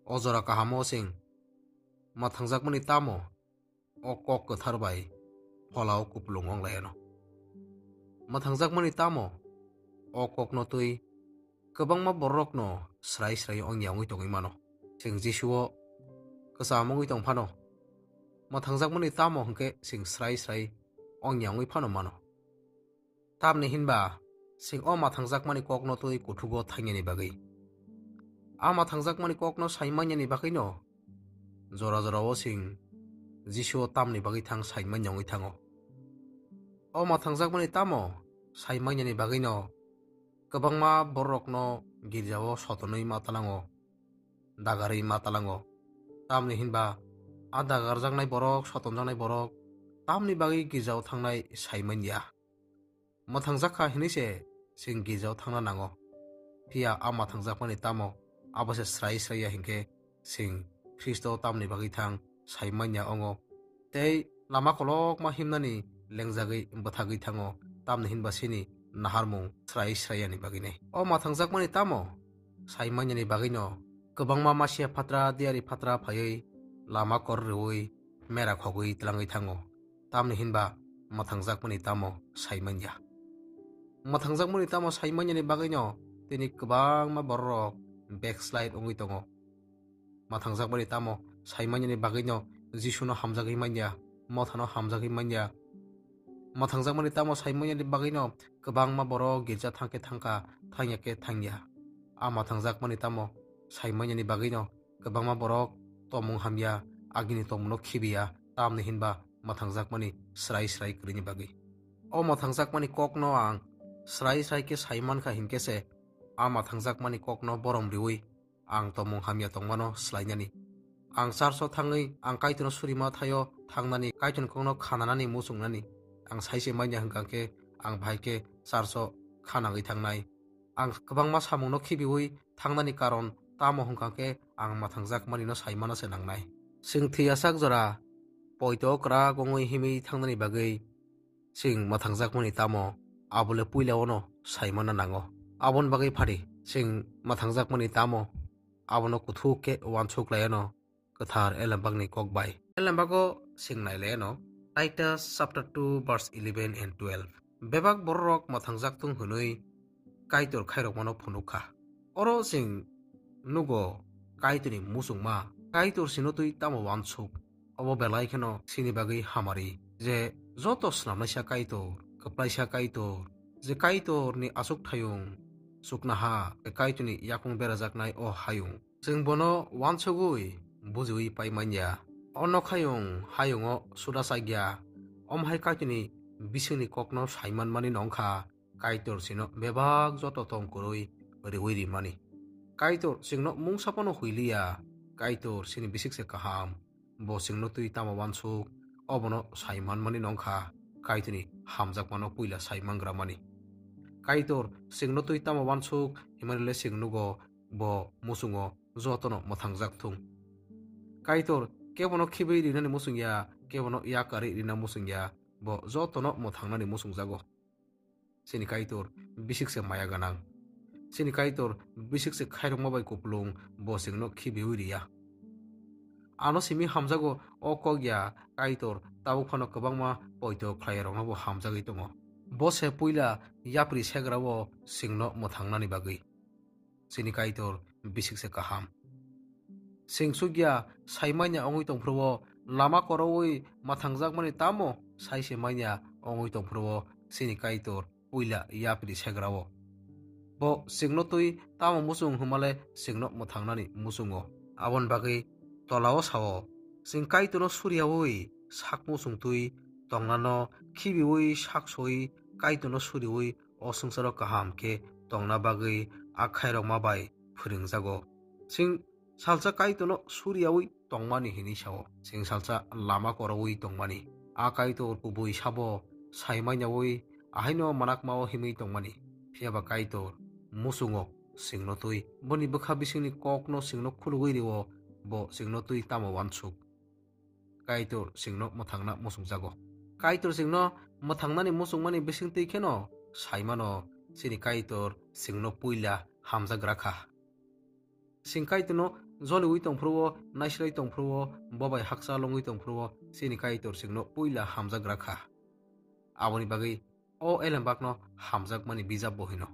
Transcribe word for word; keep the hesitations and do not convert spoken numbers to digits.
O jora kahamo chwng mwthangjakmani tamo o kok kwthar bai pholao kupulung wng lai anw. Mwthangjakmani tamo o kokno twi kwbangma bororokno srai srai wngya wngwi tongwi mano. Chwng Jisuo kwcham wngwi tong phano, mwthangjakmani tamo hwnkhe chwng srai srai wngya wngwi phano mano. Tamni hinba chwng o mwthangjakmani kokno twi kuthugo thangyani bagwi. A mwthangjakmani kokno sai manyani bagwino jora jorao chwng Jisuo tamni bagwi thang sai manya wngwi thango. O mwthangjakmani tamo sai manyani bagwino kwbangma bororokno girjao sotonwi ma talango, dagarwi ma talango. Tamni hinba a dagarjaknai borok, sotonjaknai borok tamni bagwi girjao thangnai sai manya. Mwthangjak kha hinwi se chwng girjao thangna nango. Phiya a mwthangjakmani tamo abo se srai srai ya hinkhe chwng Khristo tamni bagwi thang sai manya wngo. Tei lama kolokma himnani lengjagwi bwthagwi thango, tamni hinba chini naharmung srai srai yani bagwinai. O mwthangjakmani tamo sai manyani bagwino kwbangma masiya phatra diyari phatra phaiwi lama kor rwui mera khogwi tlangwi thango. Tamni hinba mwthangjakmani tamo sai manya. Mwthangjakmani tamo sai manyani bagwino tini kwbangma bororok backslide wngwi tongo. Mwthangjakmani tamo sai manyani bagwino Jisuno hamjagwi manya, mothano hamjagwi manya. Mwthangjakmani tamo sai manyani bagwino kwbangma borok girja thangkhe thangkha, thangya khe thangya. A mwthangjakmani tamo sai manyani bagwino kwbangma borok tongmung hamya, agini tongmungno khibiya, tamni hinba mwthangjakmani srai srai kwrwini bagwi. O mwthangjakmani kokno ang srai srai khe sai mankha hinkhe se a mwthangjakmani kokno borom riui ang tongmung hamya tongmano swlainani. Ang church-o thangwi ang Kaitorno surima thaio thangnani, Kaitorni kokno khananani muchungnani ang saise manya hwnkha khe ang bahai khe church-o khanagwi thangnai. Ang kwbangma samungno khibiui thangnani karon tamo hwnkha khe ang mwthangjakmanino sai mana se nangnai. Chwng thwiyasak jora poito kwrak wngwi himwi thangnani bagwi chwng mwthangjakmani tamo abole puilaono sai mana nango. Aboni bagwi phari chwng mwthangjakmani tamo abono kuthuk khe uansuk laiano kwthar Elembakni kok bai. Elembago chwng nai laiano Titus chapter two verse eleven and twelve. Bebak bororok mwthangjak thung hwnwi Kaitor khairokmano phunuk kha. Oro chwng nugo Kaitorni muchungma, Kaitor chwngno twi tamo uansuk? Obo belai kheno chini bagwi hamari, je joto snamnaisa Kaitor, kwplaisa Kaitor, je Kaitorni achukthayung chuknaha, Kaitorni yakung berajaknai o hayung. Chwng bono uansugwi bujiui pai manya. O nokhayung hayungo suda chakya, omo hai Kaitorni bisingni kokno sai manmani nongkha. Kaitor chwngno bebak joto tong kwrwi riui rimani. Kaitor chwngno mungsa phano huiliya. Kaitor chini bisik se kaham. Bo chwngno twi tamo uansuk, obono sai manmani nongkha. Kaitorni hamjakmano puila sai mangra mani. Kaitor chwngno twi tamo uansuk himani le chwng nugo bo muchungo jotono mwthangjak thung. Kaitor kebono khibwi rinani muchungya, kebono yakarwi rina muchungya, bo jotono mwthangnani muchungjago. Chini Kaitor bisik se maya gwnang. Chini Kaitor bisik se khairokma bai kupulung, bo chwngno khibiui riya. Ano simi hamjago o kok ya Kaitor tabuk phano kwbangma poito khlaiyarokno bo hamjagwi tongo. Bo se puila yapri segrao chwngno mwthangnani bagwi. Chini Kaitor bisik se kaham. Chwng sukya sai manya wngwi tongphuru-o, lama koroui mwthangjakmani tamo sai se manya wngwi tongphuru-o, chini Kaitor puila yapri segra-o. Bo chwngno twi tamo muchung hwnmale chwngno mwthangnani muchungo. Aboni bagwi tolao sao, chwng Kaitorno suriyaui sak muchung twi tongnano khibiui sak soi Kaitorno suriui o swngcharo kaham khe tongna bagwi a khairokma bai phwrwngjago. Chwng salsa Kaitorno suriyaui tongmani hinwi sao. Chwng salsa lama koroui tongmani. A Kaitor kubui sabo sai manyaui ahaino manakmao himwi tongmani. Phiyaba Kaitor muchungo chwngno twi. Boni bwkha bisingni kokno chwngno khulugui rio, bo chwngno twi tamo uansuk? Kaitor chwngno mwthangna muchungjago. Kaitor chwngno mwthangnani muchungmani bisingtwi kheno saimano, chini Kaitor chwngno puila hamjagra kha. Chwng Kaitorno joliui tongphuru-o, naisilai tongphuru-o, bo bai hakchal wngwi tongphuru-o, chini Kaitor chwngno puila hamjak gra kha. Aboni bagwi o Elembakno hamjakmani bijap bo hino.